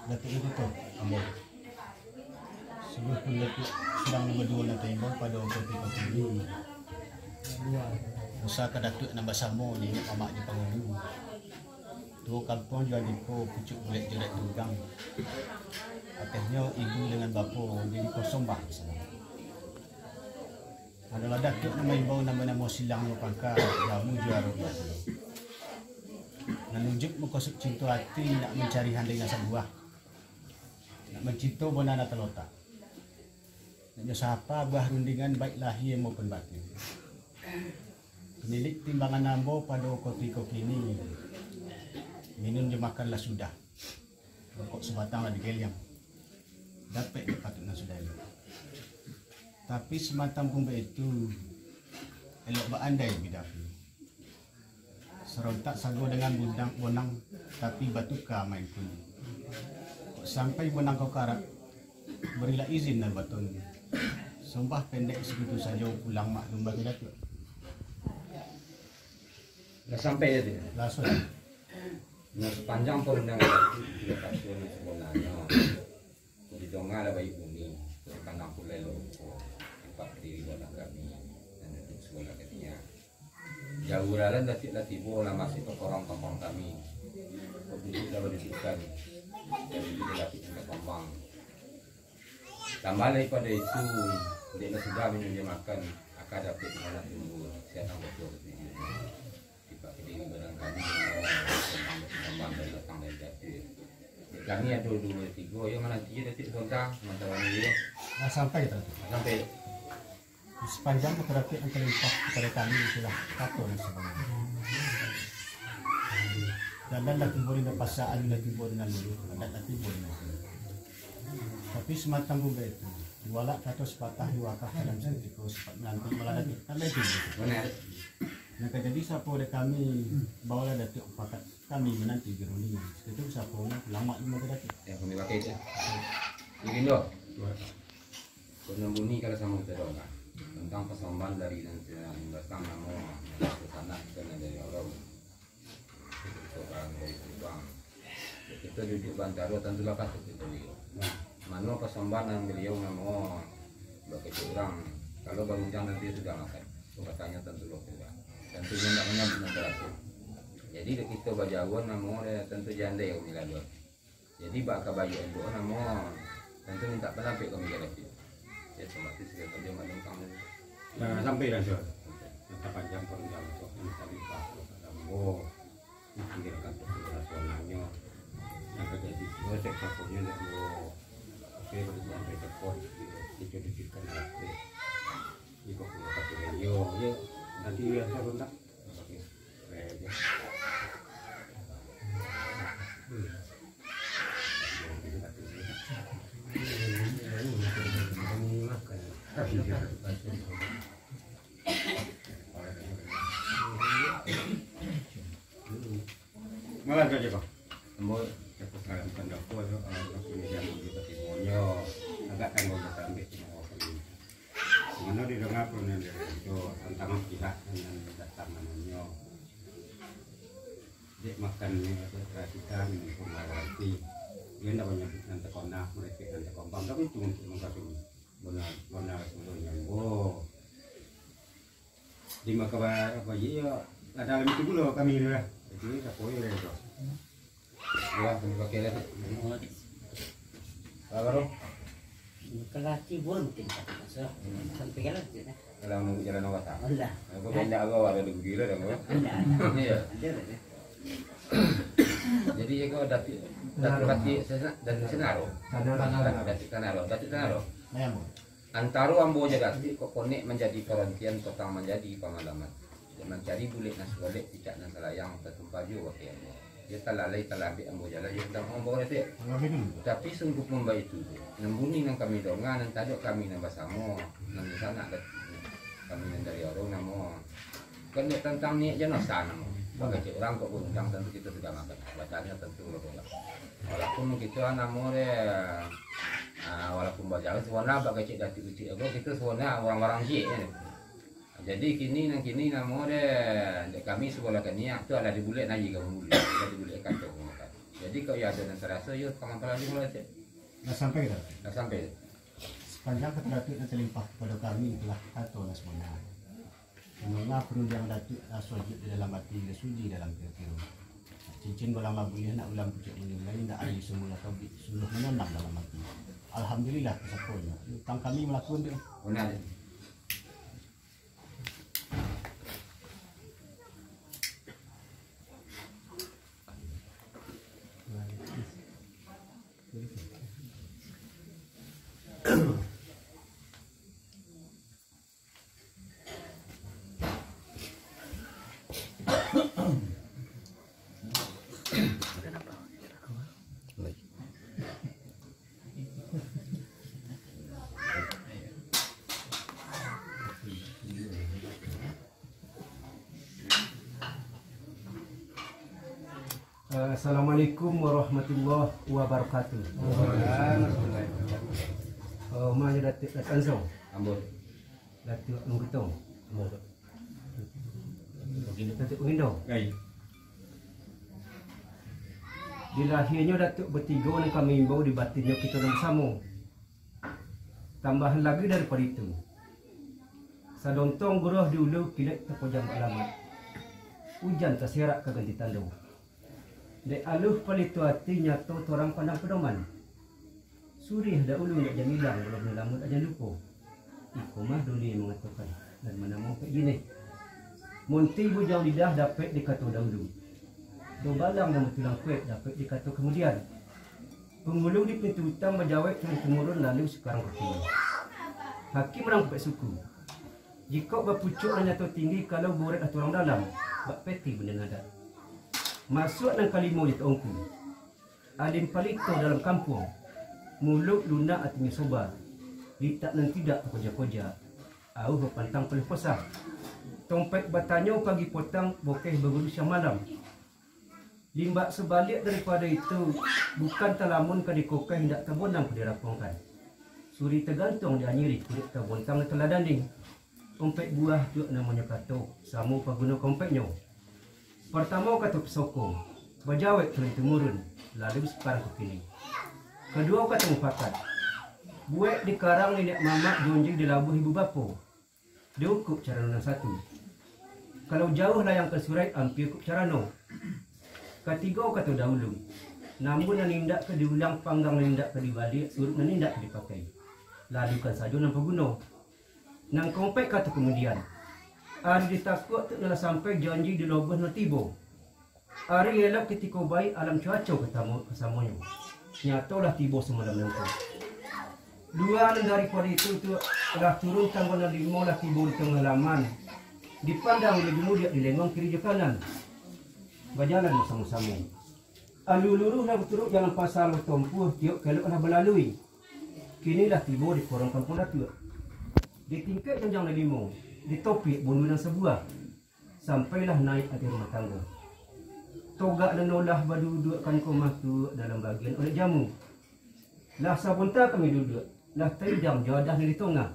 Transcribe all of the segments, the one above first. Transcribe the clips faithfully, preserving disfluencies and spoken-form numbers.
Datuak Ibu tu, ambo. Sungguahpun Datuak sadang baduo nan taimbau pado kopi-kopi ini. Dosa ka Datuak nan basamo niniak mamak di pangulu. Tuo kampuang jo andiko pucuak bulek jorek tunggang. Atehnyo ibu dengan bapo jadi kosong bah di sinan. Adolah Datuak nan maimbau nan banamo Silang Lua Pangka, Jamu Juaro Biaso. Nan ujuik mukasuik cinto ati nak mancari handai nan sabuah. Nak mancinto bona nan talotak. Nak jo sapa buah rundingan baik lahia maupun batin. Panilik timbangan ambo pado kopi-kopi ini, minun jo makan lah sudah. Rokok sabatang lah digeliang. Dapek dek patuik nan sudah elok. Tapi samatang pun baitu, elok baandai bidapi. Sarontak sago dangan bundang bonang, tapi batuka main kundi. Kok sampai bonang kau karak, barilah izin nan batun. Sumpah pendek sagitu sajo, pulang maklum bagi Datuak. Lah sampai ya tu? Lah sudah. Nah, sapanjang parundiangan itu, tidak pasti yang sabananyo. Didonga lah baik bunyi, pandang pulai lo, tempat diri dalam kami, dan duduk sebelah katinya. Jauh dalam Datuak lah tibo, lah masih ke korong kampung kami. Kok duduk lah badudukan, dan duduk lah pindah kambang. Tambah daripada itu, dek lah sudah minum dia makan, akan dapik malam tunggu, siang tanggal dua puluh tujuh. Tipak kediri barangkali, sambang dari datang dari Datuak. Kami ado duo tigo, yo mananti Datuak sabanta, samantaro ni yo. Nah, sampai kita tu. Sampai. Di sapanjang kato Datuak nan talimpah kapado kami, itulah kato nan sabananyo. Jalan lah tibo di pasaan, lah tibo di nan lulu, adat lah tibo di nan lulu. Tapi samatang pun baitu, diwalak kato sapatah, diwakah kalam sakutiko, sifat mananti malah Datuak kan baitu. Bana. Nan ka jadi sapo dek kami, baolah Datuak pakat kami mananti di rundingan. Sakutiko sapo nan pulang maklum bagi Datuak. Ya, kami pakai itu. Jadi, Indo. Kok nan bunyi kalau samo kita doa. Tentang pasambahan dari nan, nan datang namo, nan ke sana, kita nan dari Allah. Kito barang dari Subang. Kito duduak bantaro, tantulah patuik kito liyo. Mano pasambahan nan baliau namo bakecek urang. Kalau barundiang nanti sudah makan. Katonyo tantu lo sudah. Tantunyo ndak manyambuik nan taratur. Jadi, dek kito bajauah namo dek tantu jandai kami laluan. Jadi, bak kabayuak elok namo, tantu mintak panampek kami ka Datuak. Ya, otomatis kito sajo maklumkan. Nah, sampai lah, Sur. Mata panjang parundiangan tu, mintak limpah, mintak dambo. Tinggalkan tu, sudah suananyo. Yang terjadi, oh, cek saponyo, ndak mau. Oke, baru sampai tepon, gitu. Itu dipikirkan rapi. Iko punya kata beliau, ya. Nanti ya, saya kontak. Oke. Baik, ya. Malah saja, Pak. Ambo, ya, perkara bukan dapur, eh, waktu ni dia ambil ke timunyo. Agak kan boleh sampai semua kali. Mano didanga pun nan dari itu, tantang pihak nan datang mananyo. Dek makan ni, apa, perhatikan, minum pun lah berarti. Dia ndak banyak nan terkona, merepek nan terkompang, tapi itu mungkin mengkasih. Benar, benar, sebenarnya. Oh. Di maka apa, iya, ada lagi tu pula kami ni lah. Jadi, tak boleh lah itu. Ya, kami pakai lah. Apa baru? Kalau timbul mungkin tak masuk. Sampai kalau tu, nah. Kalau nunggu jalan awak tak? Alah. Aku banyak awak ada di gila dah, kau. Alah, alah. Iya. Ada lah, ya. Jadi, ya, kau Datuak, Datuak Batik Sena-, Datuak Senaro. Ada lah. Datuak Tanaro, Datuak Tanaro. Antaro ambo jo Datuak kok konek manjadi parantian, patang manjadi pangalaman. Dek mancari bulek nan sagolek, picak nan salayang, tatumpah juo bakeh ambo. Yo talalai talambek ambo jalan, yo sadang ambo Datuak. Tapi sungguahpun baitu tu, nan bunyi nan kami donga, nan tadok kami nan basamo, nan di sanak Datuak, kami nan dari Orong namo. Bukan dek tantang niat jo nasa namo. Bakecek urang kok barundiang tantu kito sudah makan. Bacaanyo tantu lah pulang. Walaupun kito namo deh, ah, walaupun bajauah, sabananyo bakecek Datuak Ucik ko, kito sabananyo urang-urang ciek, kan. Jadi kini nan kini namo deh, dek kami sabolah kaniak tu alah dibulek nan aji ka mambulek, alah dibulek kacau ka makan. Jadi Kok iyo ado nan taraso, iyo, pangampalan dulu lah, Cek. Lah sampai ka Datuak? Lah sampai. Sapanjang kato Datuak nan talimpah kapado kami, itulah kato nan sabana. Mandanga parundiangan Datuak, raso jijik di dalam ati, raso suci dalam kiro-kiro. Cincin balang labuah, nak ulam pucuak manyulai, indak aia sumur atau bik suluah manyonang dalam ati. Alhamdulillah, kasaponyo. Utang kami malakun tu. Bana, Cek. Assalamualaikum warahmatullahi wabarakatuh. Eh, ma nyo Datuak, Datuak Ansong? Ambo. Datuak Mangkutong? Ambo. Datuak Pangindo? Lai. Di lahianyo Datuak batigo nan kami imbau, di batinnyo kito nan basamo. Tambahan lagi daripado itu, sadontong guroh di ulu, kilek tapojang bak alamat. Ujan taserak ka ganti tando. Dek aluah palito ati, nyato torang pandang padoman. Suriah dahulu indak jan ilang, walau nan lamo indak jan lupo. Iko mah dunia mangatokan, nan manamo ompek jinih. Munti bujang lidah dapek dikato dahulu. Dobalang nan batulang kuek dapek dikato kamudian. Pangulu di pintu utang bajawek turun-tumurun, lalu sakarang ka kini. Hakim urang ampek suku. Jikok bapucuak nan nyato tinggi, kalau borek lah turang dalam, bak peti bunda nan adat. Masuak nan kalimo di taungku. Alim palito dalam kampuang, muluik lunak atinyo soba, litak nan tidak takoja-koja, auih bapantang paluah kosah. Tompek batanyo pagi potang, bokeh baguru siang malam. Limbak sabaliak daripado itu, bukan talamun ka dikokeh, indak tabonang ka dirapuangkan. Suri tagantuang di anyiri, kulik tabontang di taladani. Ompek buah juo namonyo kato, samo paguno ka ompeknyo. Partamo kato pusoko, bajawek turun-tumurun, lalu sakarang ka kini. Kaduo kato mupakat, buek di karang niniak mamak, jonji di labuah ibu bapo. Diukuk carano nan satu. Kalau jauah layang ka surek, ampia ukuk carano. Katigo kato dahulu, namun nan indak ka diulang, panggang nan indak ka dibaliak, suruik nan indak ka dipakai. Ladukan sajo nan paguno. Nan kaompek kato kamudian. Ari ditakuak tu nan lah sampai, janji di labuah nan tibo. Ari elok katiko baiak, alam cuaco katamo-, kasamonyo. Nyatolah tibo samalam nangko. Lua nan daripado itu tu, lah turun tanggo nan limo, lah tibo di tangah laman. Dipandang ulun di mudiak, dilengong kiri jo kanan. Bajalan basamo-samo. Alun luruih lah baturuik jalan pasa, lah batompuah tiok ka elok lah balalui. Kini lah tibo di korong kampuang Datuak. Di tingkek janjang nan limo, di topiak bundu nan sabuah. Sampailah naik ateh rumah tanggo. Togak nan olah baduduak, kan ko mah tu dalam bagian olek jamu. Lah sabonta kami duduak, lah taidam jo adah nan di tongah.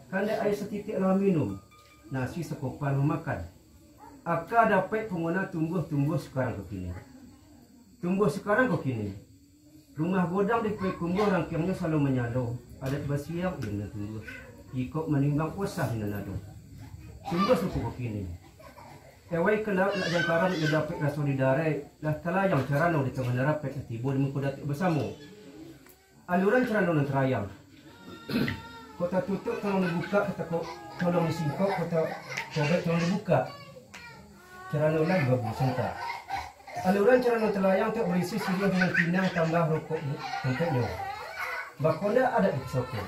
Kandak aia satitiak lah minum, nasi sakopa lah makan. Aka dapek pangona tumbuah-tumbuah sakarang ko kini. Tumbuah sakarang ko kini. Rumah godang di Payakumbuah, rangkiangnyo salo manyalo, adat basiang di nan tumbuah. Jikok manimbang usah di nan ado. Tumbuah suku ko kini. Ewai ka lauik nak jangkara, nak dapek raso di darek, lah talayang carano di tangah narapek, lah tibo di muko Datuak basamo. Aluran carano nan tarayang. Kok tatutuik tolong dibukak, kok tako-, tolong disingkok, kok ta-, kobek tolong dibukak. Carano lai babunyi sontak. Aluran carano talayang tu barisi siriah dengan pinang, tambah rokok bu-, untuaknyo. Bakondak adat di pusako.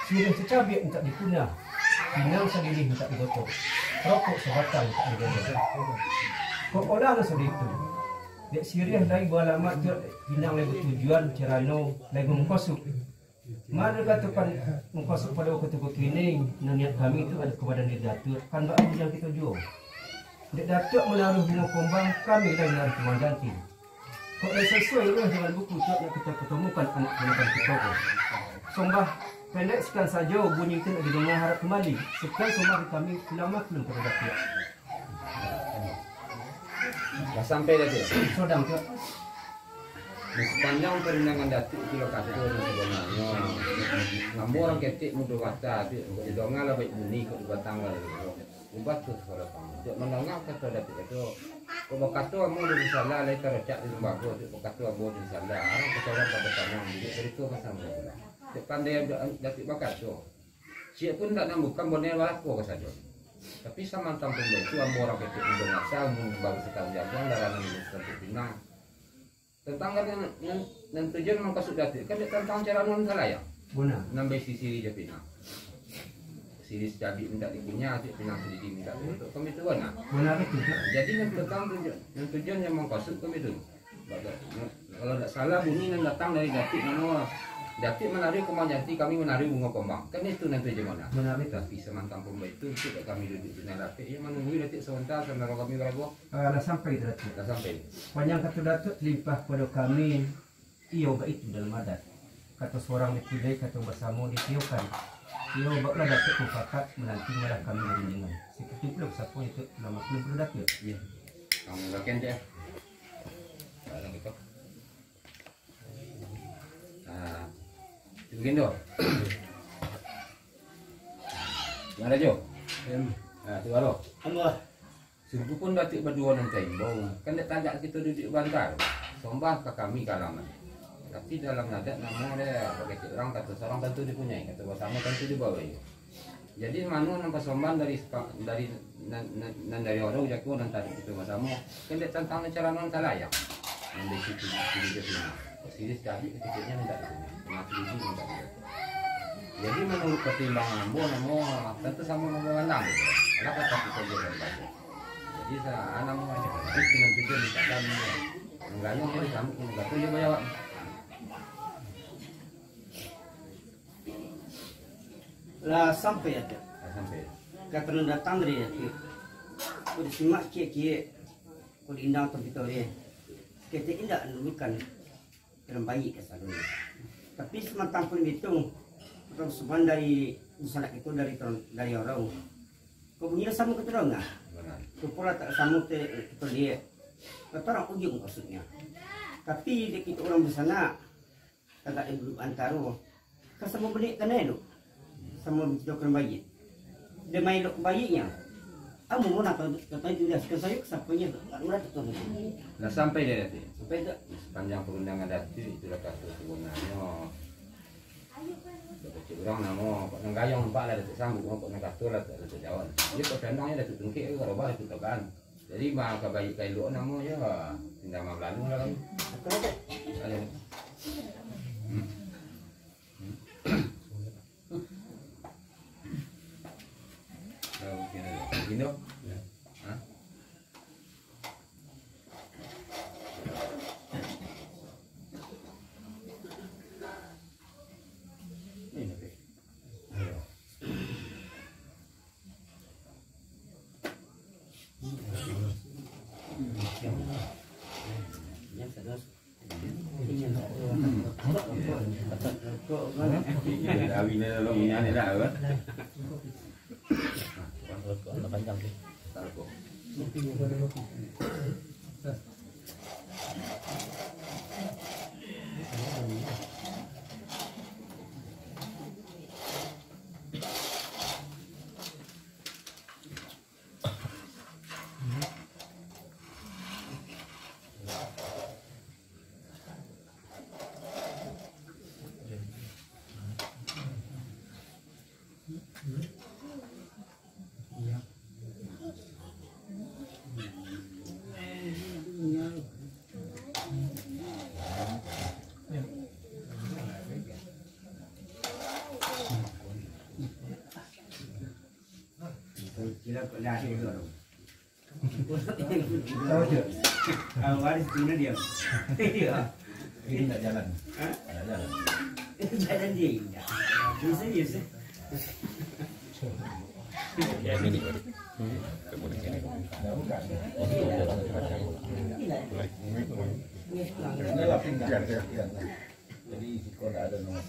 Siriah sacabiak mintak dikunah, pinang sadilih mintak digotok, rokok sabatang mintak digodong. Kok olah nan sudah itu, dek siriah lai baalamat tu, pinang lai batujuan, carano lai mamukasuik. Mano katokan mukasuik pado wakatu kini, nan niat kami tu ado ka badan diri Datuak, kan bak bujang kito juo. Dek Datuak manaruih bungo kumbang, kami lai manaruih kumbang janti. Kok lai sasuai ruh dengan buku tu, nak kito patamukan anak kamanakan kito ko. Sombah pendek sakian sajo, bunyi tu nak didanga harap kumbali. Sakian sombah dari kami, pulang maklum pado Datuak. Lah sampai dah tu? Sodang tu. Di sapanjang parundiangan Datuak tu lah kato nan sabananyo. Ambo urang ketek mudo mata, didanga lah baiak bunyi kok di batang lah. Ubah tu sagalo pang. Dek mandanga kato Datuak tu, kok bakato ambo di salah, lai tarocak di lumbago, dek bakato ambo di salah. Arang kato urang pado panjang, dek barito ka samo pulo. Dek pandai Datuak bakato. Ciek pun indak nan bukan boneh balako kasadonyo. Tapi samantang pun baitu, ambo urang ketek mudo mata, umua baru satahun jaguang, darah nan lulus tantu pinang. Tantang kan nan, nan, nan tujuan mangkasuik Datuak, kan dek tantang carano nan salah, yo? Bana. Nan baisi sirih jo pinang. Sirih sacabik mintak dikunyah, tu pinang sadidi mintak ditutuik, kan baitu bana. Bana baitu, Cak. Jadi nan tantang tujuan, nan tujuan nan mangkasuik kan baitu. Kalau dak salah bunyi nan datang dari Datuak namo, Datuak manari kumbang jati, kami manari bungo kumbang. Kan itu nan tujuan bana. Bana baitu. Tapi samantang pun baitu, tu kami duduak di nan dapek, yo manunggui Datuak sabanta, sabanta kami barago. Ah, lah sampai tu, Datuak. Lah sampai. Panjang kato Datuak talimpah pado kami, iyo baitu dalam adat. Kato surang dipulai, kato basamo ditiyokan. Iyo, baolah Datuak mufakat, mananti malah kami barundingan. Sakitu pulo basapo itu lamo pulo Datuak. Iyo. Kami bagian je. Kalau gitu. Ah, itu bagian tu. Marajo. Em. Ah, tu baru. Ambo. Sungguahpun Datuak baduo nan taimbau, kan dek tagak kito duduak banta, sombah ka kami ka alaman. Tapi dalam adat namo dek, bak kecek urang, kato surang tantu dipunyai, kato basamo tantu dibawai. Jadi, mano nan pasombah dari sepa-, dari nan, nan, nan dari orang jako nan tadi kito basamo, kan dek tantang carano nan salah, yo. Nan dari situ, situ, situ, situ. Sirih sacabik keceknyo mintak dikunyah, nan sirih mintak dikunyah. Jadi, manuruik partimbangan ambo, namo, tantu samo namo mandang. Alah, kato kito jo kan baco. Jadi, sa-, anu, itu nan tujuan mintak kami. Manggayuang ko disambut, manggato jo bajawab. Lah sampai, Datuak. Lah sampai. Kato nan datang dari Datuak. Kok disimak ciek-ciek, kok diindang tampito deh. Ketek indak bukan. Terang baiak kasadonyo. Tapi samantang pun itu, pasombah dari dunsanak kito dari, dari orang. Kok bunyi lah samo kito danga. Bana. Rupo lah tak samo te-, kito liek. Kato urang ujuik mukasuiknyo. Tapi dek kito urang dunsanak, tagak di antaro. Kan samo baiak kanai tu. Samo baiak tu. Dek maelok baiaknyo. Amun urang ka, ka itu dah, ka sayo, ka sapo nyo tu. Urang tu tu. Lah sampai dek Datuak. Sampai tu. Sapanjang parundiangan Datuak, itulah kato sabananyo. Kecek urang namo, kok nan gayuang nampak lah Datuak sambut, kok nan kato lah Datuak jawab. Iyo, kok tandang yo Datuak tungkek, kok robah Datuak tabakan. Jadi, ma ka baiak ka elok namo yo, tingga mambalalu lah kami. Ayo. Hmm. Hmm. Kalau mungkin ada. Indo? Ya. Hah? Ini, Pi. Ayo. Kira kok dah ada dulu. Tahu tak? Ah, waris tu dia. Iya. Ini tak jalan. Hah? Tak jalan. Jalan dia indah. Bisa, bisa. Ya, ini ni. Hmm. Tak boleh sini. Dah buka. Boleh. Ini lah pinggang. Jadi, siko ndak ado namo.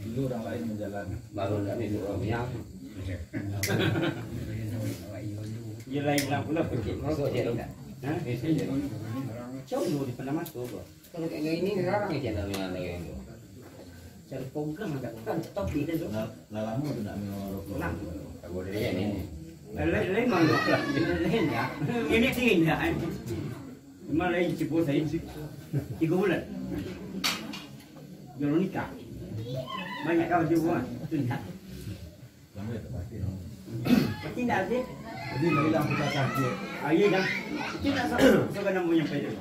Dulu urang lain manjalan. Baru ndak ado urang yang. Dia lain lah pula pakai merokok. Masuk je, Dok. Ha? Jauh dulu di pandang mata tu. Kalau kayak gini, larang je dalam yang lain tu. Cari program agak kan, stop di tu. Lah, lah lama tu nak minum rokok. Lama. Tak boleh ni. Lain, lain malu. Lain dah. Ini sih indah. Cuma lain cepu saya. Tiga bulan. Belum nikah. Banyak kawan cepu kan. Tunjak. Pasti ndak habis. Jadi, dari lah kita sakit. Ah, iya, dah. Itu nak sa-, sabar nak menyampaikan.